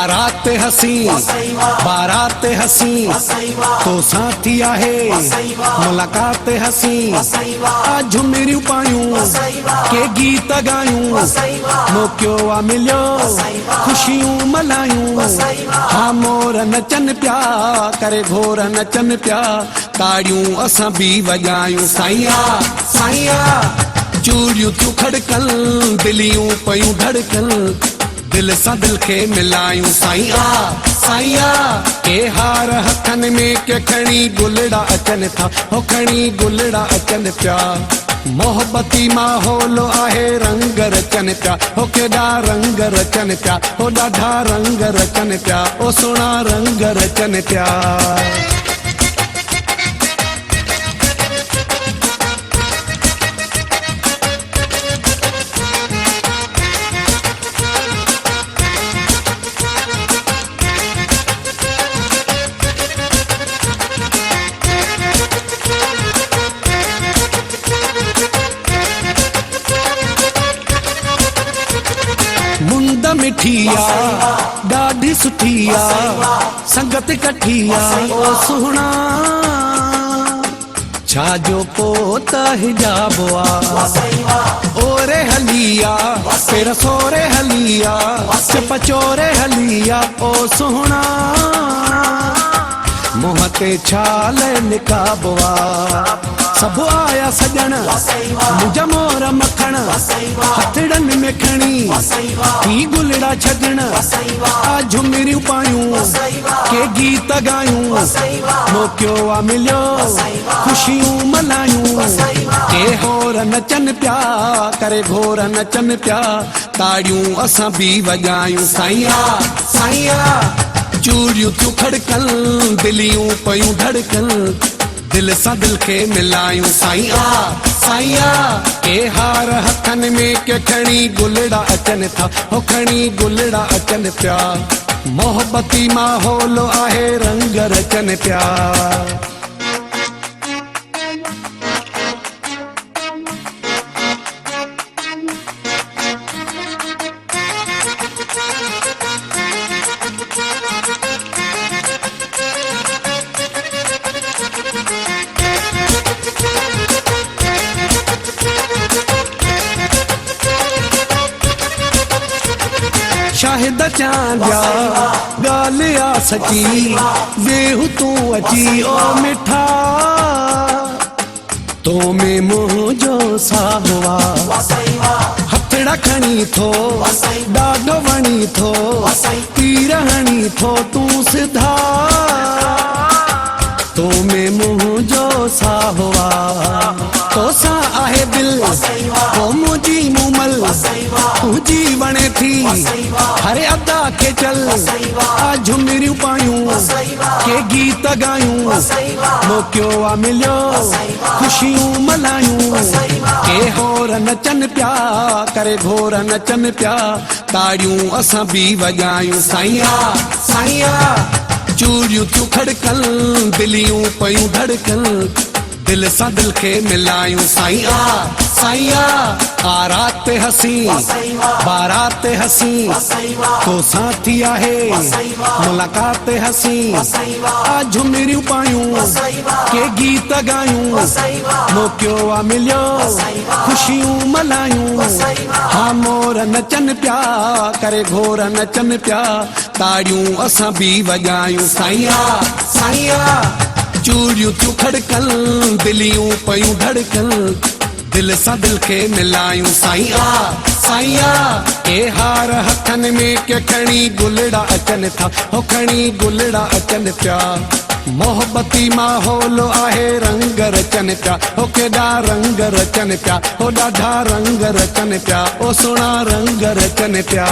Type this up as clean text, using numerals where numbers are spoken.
آرات حسين بارات حسين توسان ٿي آهي ملاقات حسين آ جهمريون پايون ڪي گيت ڳايون موقعو آ مليو خوشيون ملهايون ها مور نچن پيا ڪري گهور نچن پيا تاڙيون اسان به وڄايون سائين آ سائين آ چوڙيون ٿيون کڙڪن دليون پيون ڌڙڪن دل سان دل کي ملايون سائين آ سائين آ ڪي هار هٿن ۾ ڪي کڻي گلڙا اچن ٿا هو کڻي گلڙا اچن پيا محبتي ماحول آهي رنگ رچن پيا هو ڪيڏا رنگ رچن پيا هو ڏاڍا رنگ رچن پيا او سهڻا رنگ رچن پيا. مند مٺي آ ڏاڍي سٺي آ سنگت ڪٺي آ او سهڻا ڇا جو پوت حجاب آ اوري هلي آ پير سوري هلي آ چپ چوري هلي آ او سهڻا منهن تي ڇال نقاب آ سڀ آيا سڄڻ منهنجا مور مکڻ هٿڙن ۾ کڻي ٿي گلڙا ڇڏڻ آ جهمريون پايون ڪي گيت ڳايون موقعو آ مليو خوشيون ملهايون ڪي هور نچن پيا ڪري گهور نچن پيا تاڙيون اسان به وڄايون سائين آ سائين آ چوڙيون ٿيون کڙڪن دليون پيون ڌڙڪن دل سان دل کي ملايون سائين آ سائين آ ڪي هار هٿن ۾ ڪي کڻي گلڙا اچن ٿا هو کڻي گلڙا اچن پيا محبتي ماحول آهي رنگ رچن پيا. شاهد چانڊيا ڳالهه آ سچي ويهه تون اچي او مٺا تو ۾ منهنجو ساهه آ هٿڙا کڻي ٿو ڏاڍو وڻي ٿو تير هڻي ٿو تون سڌا تو ۾ منهنجو ساهه آ توسان آهي دل ڪو منهنجي مومل تنهنجي وڻي ٿي هر ادا کي چل آ جهمريون پايون ڪي گيت ڳايون موقعو آ مليو خوشيون ملهايون ڪي هور نچن پيا ڪري گهور نچن پيا تاڙيون اسان به وڄايون سائين آ سائين آ چوڙيون ٿيون کڙڪن دليون پيون ڌڙڪن دل سان دل کي ملايون سائين آ سائين آ آ رات حسين بارات حسين توسان ٿي آهي ملاقات حسين آ جهمريون پايون ڪي گيت ڳايون موقعو آ مليو خوشيون ملهايون ها مور نچن پيا ڪري گهور نچن پيا تاڙيون اسان به وڄايون سائين آ سائين آ چوڙيون ٿيون کڙڪن دليون پيون ڌڙڪن دل سان دل کي ملايون سائين آ سائين آ ڪي هار هٿن ۾ ڪي کڻي گلڙا اچن ٿا هو کڻي گلڙا اچن پيا محبتي ماحول آهي رنگ رچن پيا هو ڪيڏا رنگ رچن پيا هو ڏاڍا رنگ رچن پيا او سهڻا رنگ رچن پيا.